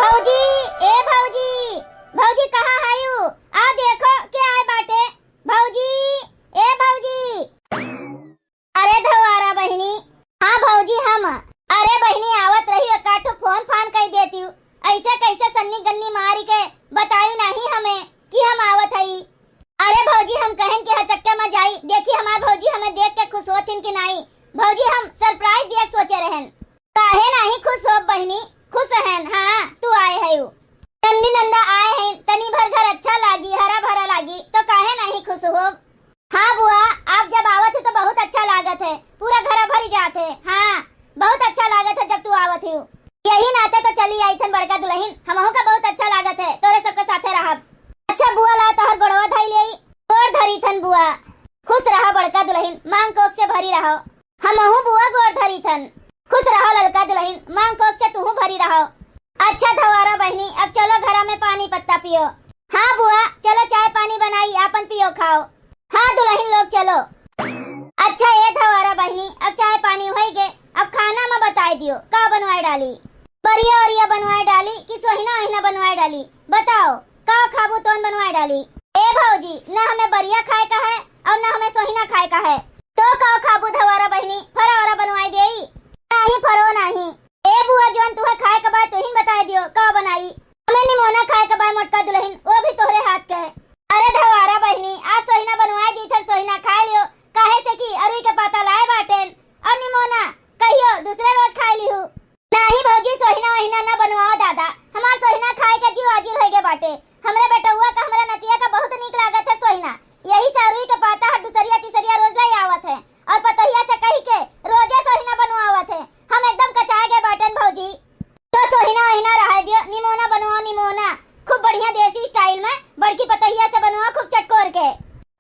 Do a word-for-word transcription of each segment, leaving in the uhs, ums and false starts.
भौजी, ए भौजी, भौजी कहाँ हयू? आ देखो के आए बाटे। भौजी, ए भौजी। अरे धवारा बहिनी। हाँ भौजी हम। अरे बहिनी आवत रही, एकाठो फोन फान कई देती हूँ। ऐसे कैसे सन्नी गन्नी मारी के बतायू नहीं हमें कि हम आवत हई। अरे भौजी हम कहन कि हचक्के में जाई, देखी हमार भौजी हमें देख के खुश होथिन कि नाई। भौजी हम सरप्राइज दिए सोचे रहन। काहे नाहीं खुश होब बहिनी, खुश हन, हाँ, तू आए हयू। नंदी नंदा आए हैं, तनी भर घर अच्छा लागी, हरा भरा लागी, तो काहे नाहीं खुश होब? हाँ बुआ, आप जब आवत हो तो बहुत अच्छा लागत है, पूरा घर भरी जात है। हाँ, बहुत अच्छा लागत है जब तू आवत हो। यही नाते तो चली आई थन बड़का दुलहिन, हमहू का बहुत अच्छा लागत है तोरे सबके साथे रहब। अच्छा बुआ ला तोहर गोड़वा धई लेई। गोड़ धरी थन बुआ। खुश रहा बड़का दुलहिन, मांग कोख से भरी रहो। हमहू बुआ गोड़ धरी थन। खुश रहो ललका दुलहिन, मांग कोख से तुहू भरी रहो। अच्छा धवारा बहिनी, अब चलो घरा में पानी पत्ता पियो। हाँ बुआ, चलो चाय पानी बनाई, आपन पियो खाओ। हाँ दुलहिन लोग चलो। अच्छा ए धवारा बहिनी, अब चाय पानी होई गे, अब खाना में बताई दियो का बनवाए डाली। बरिया वरिया बनवाए डाली कि सोहिना ओहिना बनवाए डाली? बताओ, का खाबू तोन बनवाए डाली? ए भौजी, न हमें बरिया खाए का है और न हमें सोहिना खाए का है। तो का खाबू धवारा बहिनी, फरा वरा बनवाए देई? नाही फरो नाही। ए बुआ, जौन तुहे खाए का बा, तुहिन बताए दियो, का बनाई? हमें निमोना खाए का बा, मोटका दुलहिन, वो भी तोहरे हाथ के। अरे धवारा बहिनी, आज सोहिना बनवाए दी थर, सोहिना खाए लियो, काहे से कि अरुई के पाता लाए बाटेन और निमोना कहियो दूसरे रोज खाए लिहू। नाही भौजी, सोहिना ओहिना ना बनवाओ दादा, हमार सोहिना खाए के जीव आजिल होइगे बाटे। हमरे बेटउआ का, हमरा नतिया का बहुत नीक लागत है सोहिना, यही से अरुई के पाता हर दूसरिया तीसरिया रोज ले आवत है और पतोहिया से कही के रोजे सोहिना बनवावत है। हम एकदम कचाए गए बाटेन भौजी। तो सोहिना ओहिना रहाए दियो, निमोना बनवाओ निमोना, खूब बढ़िया देसी स्टाइल में बड़की पतोहिया से बनवाओ खूब चटकोर के।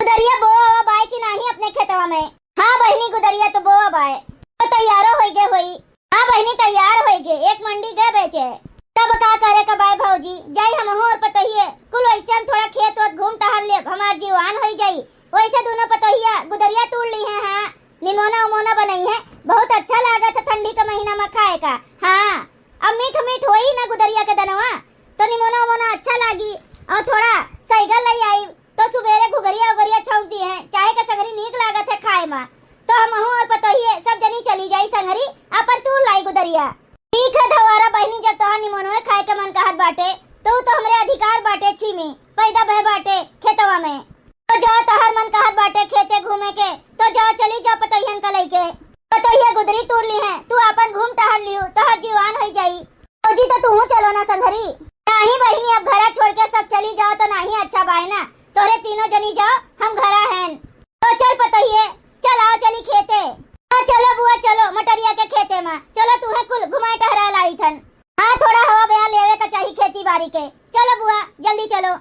गुदरिया बोआ बाय कि नाही अपने खेतवा में? हाँ बहिनी, गुदरिया तो बोआ बाय, तो तैयारो होइगे होई। हाँ बहिनी, तैयार होइगे, एक मंडी गए बेचे। तब का करे का बाय भौजी, जाई हमहू और पतोहिए कुल, वैसे हम थोड़ा खेत वोत घूम टहल लेब, हमार जीवान होई जाई। वैसे दोनों पतोहिया गुदरिया तूड़ ली हैं, हाँ निमोना उमोना बनई हैं, बहुत अच्छा लागत है ठंडी के महीना में खाए का। हाँ, अब मीठ मीठ होई ना गुदरिया के दनवा, तो निमोना उमोना अच्छा लागी। और थोड़ा सैगल लई आई, तो सुबेरे घुघरिया उघरिया छौंक दी हैं, चाहे के संगरी नीक लागत है खाए मा। तो हमहू और पतोहिए सब जनी चली जाई संगरी, अपन तूर लाई गुदरिया। ठीक है धवारा बहिनी, जब तोहार निमोनवे खाए के मन कहत बाटे, तो उ तो हमरे अधिकार बाटे, छीमी पैदा भय बाटे खेतवा में। तो जाओ, तोहार मन कहत बाटे खेते घूमे के, तो जाओ, चली जाओ पतोहियन का लइके। पतोहिया गुदरी तूर ली हैं, तू आपन घूम टहल लिहू, तोहार जीवान होई जाई। भौजी, तो तूहू चलो ना संघरी। नाही बहिनी, अब घरा छोड़ के सब चली जाओ तो नाही अच्छा बाय ना। तोहरे तीनों जनी जाओ, हम घरा हैन। तो चल पतोहिए, चल आओ चली खेते। हाँ चलो बुआ चलो, मटरिया के खेते मा चलो, तूहे कुल घुमाए टहरा लाई थन। हाँ थोड़ा हवा बयार लेवे का चाही खेती बारी के। चलो बुआ जल्दी चलो।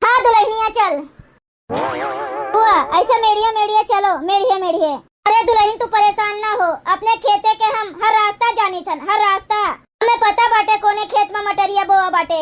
हाँ दुलहिनिया चल। बुआ, ऐसे मेड़िया मेड़िया चलो, मेड़िया मेड़िया। अरे दुलहिन, तू परेशान ना हो, अपने खेते के हम हर रास्ता जानी थन, हर रास्ता। हमें पता बाटे कोने खेत में मटरिया बोआ बाटे।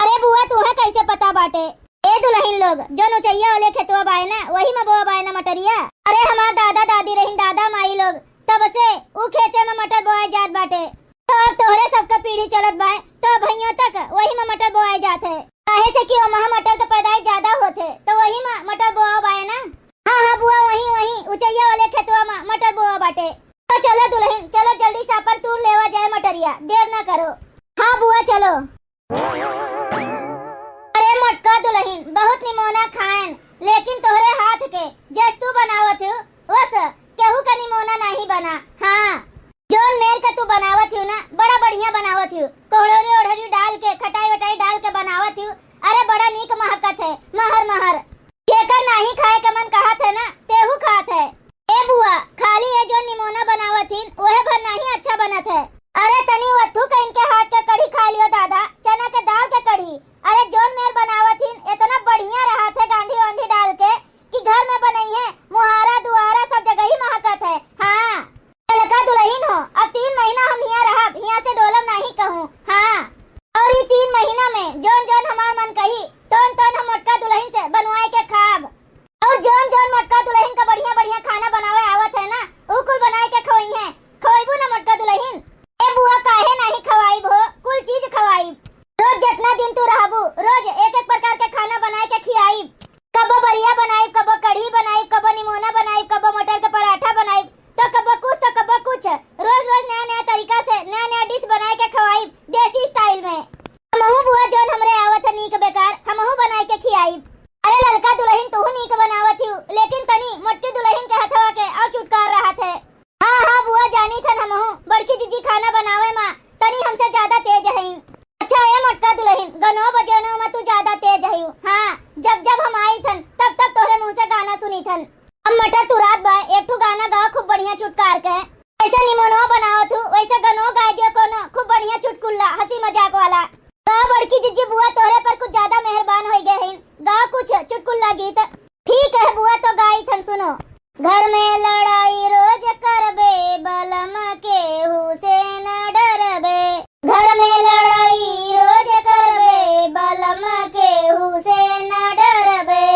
अरे बुआ, तुहे कैसे पता बाटे? ए दुलहिन लोग, जो नुचैया वाले खेतवा बाय ना, वही में बोआ बाय ना मटरिया। अरे हमार दादा दादी रहिन, दादा माई लोग, तब से उ खेते में मटर बोआ जात बाटे। तो अब तोहरे सबके पीढ़ी चलत बाय, तो भैया तक वही में मटर बोआए जात है। काहे से कि ओमहा मटर के पैदाइश ज्यादा होत है, तो वही में मटर बोआ बाय ना। हाँ, हाँ बुआ, वही, वही ऊंचैया वाले खेतवा में मटर बोआ बाटे। तो चलो दुलहिन, चलो जल्दी से अपन तूर लेवा जाए मटरिया, देर ना करो। हाँ बुआ, चलो। अरे मोटका दुलहिन, बहुत निमोना खाएन, लेकिन तोहरे हाथ के जस तू बनावत हो, वस केहू का निमोना नाही बना। हाँ, जौन मेर का तू बनावत हो ना, बड़ा बढ़िया बनावत हो। कोहड़ोरी ओढ़ोरी डाल के, खटाई वटाई डाल के बनावत हो। अरे बड़ा नीक महकत है, महर महर। जेकर नाही खाए के मन कहत है ना, तेहू खात है। ए बुआ, खाली ये जौन निमोना बनावत हिन, ओहे भर नाही अच्छा बनत है। अरे तनी वत्थू कहिन के हाथ के कढ़ी खा लियो दादा, चना के दाल के कढ़ी। अरे जौन मेर बनावत हिन, इतना बढ़िया रहत है गांधी वांधी डाल के, कि घर में बनई है, मुहारा दुआरा सब जगह ही महकत है। हाँ, ललका दुलहिन हो, अब तीन महीना हम हियां रहब, हियां से डोलब नाही कहूँ। हाँ, और ई तीन महीना में जौन जौन हमार मन कही, तौन तौन हम मोटका दुलहिन से बनवाए के खाब। और जौन जौन मोटका दुलहिन का बढ़िया बढ़िया खाना बनावे आवत है ना, उ कुल बनाए के खवई है। खवईबू ना मोटका दुलहिन? ए बुआ, काहे नाही खवाई? मजाक वाला। का बड़की जिज्जी, बुआ तोहरे पर कुछ ज्यादा मेहरबान होइ गए हैं, गा कुछ चुटकुल्ला गीत। ठीक है बुआ, तो गाई थन, सुनो। घर में लड़ाई रोज करबे, बलम केहू से न डरबे। घर में लड़ाई रोज करबे, बलम केहू से न डरबे।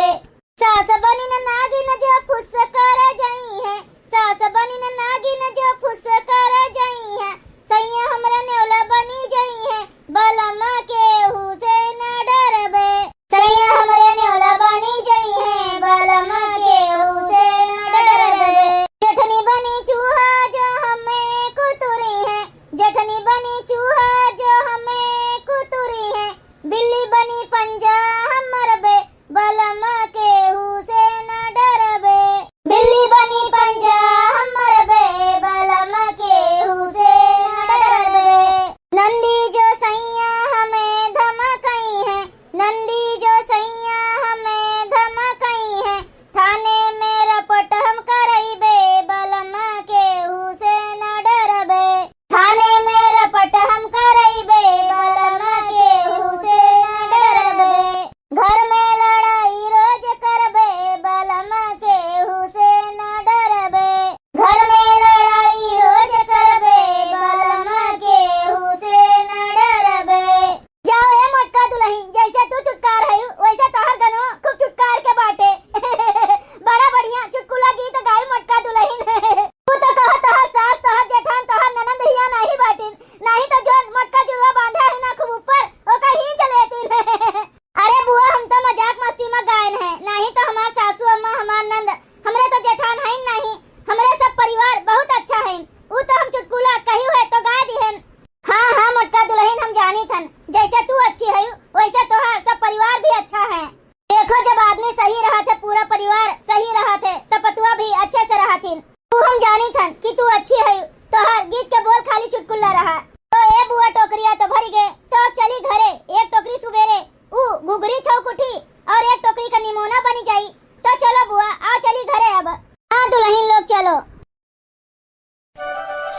सास बनिन नागिन जो फुस कर जइहैं, सास बनिन नागिन जो फुस कर जइहैं, सैया हमरे नेवला बनी जइहैं, बलम केहू से न डरबे। सैया हमरे नेवला बनी जइहैं, बलम केहू से न डरबे। जेठनी बनी चूहा जो हमें कुतुरिहैं, जेठनी बनी चूहा जो हमें कुतुरिहैं, बिल्ली बनी पंजा हम मरबे, बलम केहू से न डरबे। बिल्ली बनी पंजा हम मरबे, बलम केहू से न डरबे। नंदी जो सैया हमें धमकइहैं, नंदी जो सैया हमें धमकइहैं, थाने में रपट हम करइबे, बलम केहू से न डरबे। थाने में रपट हम करइबे, बलम केहू से न डरबे। घर में लड़ाई रोज करबे, बलम केहू से न डरबे। घर में लड़ाई रोज करबे, बलम केहू से न डरबे। जाओ ए मोटका दुलहिन, जैसे तू चुटकार हयू, वैसे तोहर गनो खूब चुटकार के बाटे। बड़ा बढ़िया चुटकुला गीत गाई मोटका दुलहिन। तू तो कहो तोहर सास, तोहर जेठान, तोहर ननद हिया नाही बाटिन, नाही तो जोन मोटका जुड़वा बांधा है ना खूब ऊपर, ओका ही चलेतिन। अरे बुआ, हम तो मजाक मस्ती में गायन है, नाही तो हमार सासू अम्मा, हमार नंद, हमरे तो जेठान हइन नाही, हमरे सब परिवार बहुत अच्छा हइन। ऊ तो हम चुटकुला कही हुए तो गाय दिहन। हाँ, हाँ, मोटका दुलहिन, हम जानी थन, जैसे तू अच्छी हयू, वैसे तोहार सब परिवार भी अच्छा है। देखो, जब आदमी सही रहत है, पूरा परिवार सही रहत है, तो पतुआ भी अच्छे से रहथिन। तू हम जानी थन कि तू अच्छी है, तोहार गीत के बोल खाली चुटकुल्ला रहा। तो ए बुआ, टोकरिया तो भरी गए, तो अब चली घरे। एक टोकरी सुबेरे ऊ घुघरी छौक उठी और एक टोकरी का निमोना बनी जाई। तो चलो बुआ, आओ चली घरे अब। हाँ दुलहिन लोग, चलो।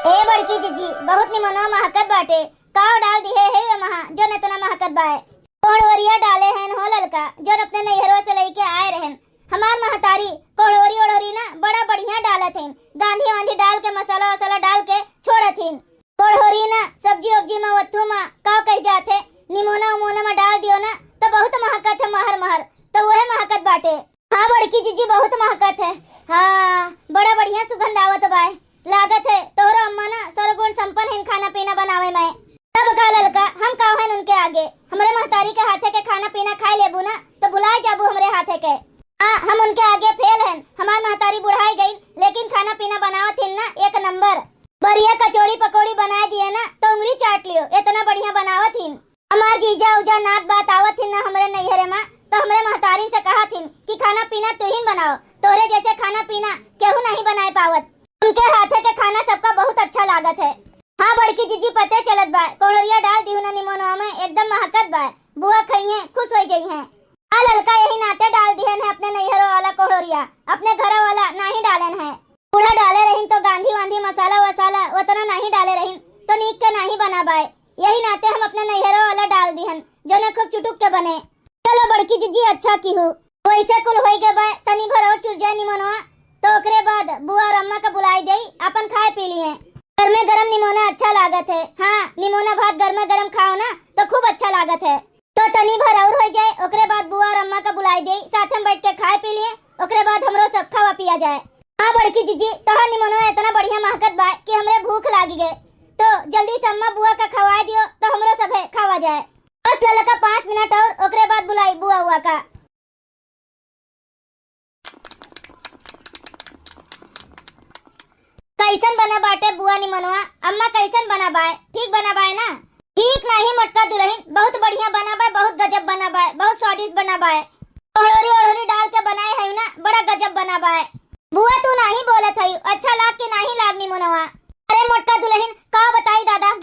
ए बड़की जिज्जी, बहुत निमोना महकत बाटे। काव डाल दिहे हे वे महा, जोन एतना महकत बाए? कोहड़ोरिया डाले हन हो ललका, जोन अपने नैहरवा से लइके आए रहन। हमार महतारी कोहड़ोरी ओढ़ोरी ना बड़ा बढ़िया डालत हन। गांधी वांधी डाल के, मसाला वसाला डाल के छोड़त हन। कोहड़ोरी ना सब्जी उब्जी मा, ओथू मा, काव कही जात है, निमोना उमोना मा डाल दियो ना, तो बहुत महकत है महर महर, तो वहे महकत बाटे। हाँ बड़की जिज्जी, बहुत महकत है। हाँ, बड़ा बढ़िया सुगंध आवत बाय। लागत है तोहरो अम्मा ना सर्वगुण संपन्न हइन खाना पीना बनावे में। तब का ललका, हम का हन उनके आगे? हमरे महतारी के हाथे के खाना पीना खाए लेबू ना तो भुलाए जाबू हमरे हाथे के। हाँ, हम उनके आगे फेल हन। हमार महतारी बुढ़ाई गई, लेकिन खाना पीना बनावत हिन ना एक नंबर। बरिया कचौड़ी पकौड़ी बनाए दिए ना तो उंगली चाट लियो, इतना बढ़िया बनावत हिन। हमार जीजा उजा नात बात आवत हिन ना हमरे नैहरे मा, तो हमरे महतारिन से कहत हिन कि खाना पीना तुहिन बनाओ, तोहरे जैसे खाना पीना केहू नहीं बनाए पावत। उनके हाथे के खाना सबका बहुत अच्छा लागत है। हाँ बड़की जिज्जी, पते चलत बा, कोहड़ोरिया डाल दिहू ना निमोनवा में, एकदम महकत बा। बुआ खइहें, खुश होइ जइहें। आ ललका, यही नाते डाल दिहन है अपने नैहरो वाला कोहड़ोरिया, अपने घरो वाला नाही डालन है। बूढ़ा डाले रहिन तो गांधी वांधी मसाला वसाला उतना नाही डाले रहिन, तो नीक के नाही बना बाय। यही नाते हम अपने नैहरो वाला डाल दिहन, जोने खूब चुटुक के बने। चलो बड़की जिज्जी, अच्छा किहू। वैसे कुल होई गए बा, तनी भर और चुर जाए निमोनवा, तो ओकरे बाद बुआ और अम्मा का बुलाई देई, अपन खाए पी लिए। गरमे गरम निमोना अच्छा लागत है। हाँ, निमोना भात गरमे गरम खाओ ना, तो खूब अच्छा लागत है। तो तनी भर और होई जाए, ओकरे बाद बुआ और अम्मा का बुलाई देई, साथ में बैठ के खाए पी लिए, ओकरे बाद हमरो सब खावा पिया जाए। हाँ बड़की जिज्जी, तोहर निमोनवा इतना बढ़िया महकत बा कि हमरे भूख लागी गए, तो जल्दी से अम्मा बुआ का खवाए दियो, तो हमरो सभे खावा जाए। बस ललका, पाँच मिनट और, ओकरे बाद बुलाई बुआ उआ का। कैसन बना बाटे बुआ निमोनवा? अम्मा कैसन बना बाय? ठीक बना बाय ना? ठीक नाही मोटका दुलहिन, बहुत बढ़िया बना बाय, बहुत गजब बना बाय, बहुत स्वादिष्ट बना बाय। ओढ़ोरी ओढ़ोरी डाल के बनाए है ना, बड़ा गजब बना बाय। बुआ तू नाही बोलत है, अच्छा लाग कि नाही लाग निमोनवा? अरे मोटका दुलहिन, का बताई दादा,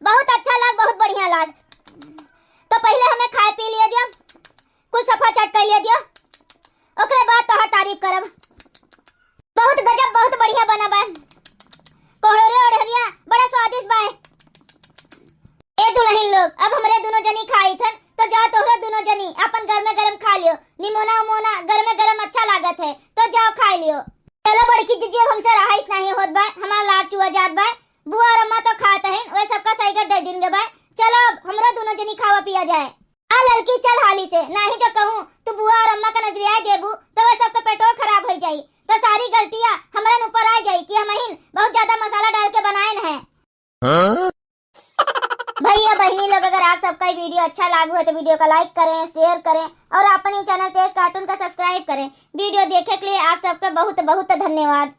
बहुत अच्छा लाग, बहुत बढ़िया लाग। तो पहिले हमें खाए पी लिए दियो, कुल सफा चट कर लिए दियो, ओकरे बाद तोहार तारीफ करब। बहुत गजब, बहुत बढ़िया बना बा। कोहड़ोरे ओढ़निया बड़ा स्वादिष्ट बा। ए दुलहिन लोग, अब हमरे दुनो जनी खाइत हन, तो जाओ तोहरो दुनो जनी आपन गरमे गरम खा लियो। निमोना उमोना गरमे गरम अच्छा लागत है, तो जाओ खा लियो। चलो बड़की जिज्जी, अब हमसे रहाइश नाहीं होत बा, हमार लार चुआ जात बा। बुआ और अम्मा तो खात हन, वे सबका सैगर दे दिन गे बा। चलो अब हमरो दुनो जनी खावा पिया जाए। आ ललकी, चल हाली से, नाहीं जो कहूँ तू बुआ और अम्मा का नजरिया देबू, तो वे सबका पेटो खराब होइ जाई, तो सारी गलतियाँ हमरन ऊपर आ जाई कि हमहिन बहुत ज्यादा मसाला डाल के बनाएन है। हाँ? भैया बहिनी लोग, अगर आप सबका ये video अच्छा लागू है तो video का like करें, share करें और अपन ये channel तेज cartoon का subscribe करें। Video देखे के लिए आप सबका बहुत बहुत धन्यवाद।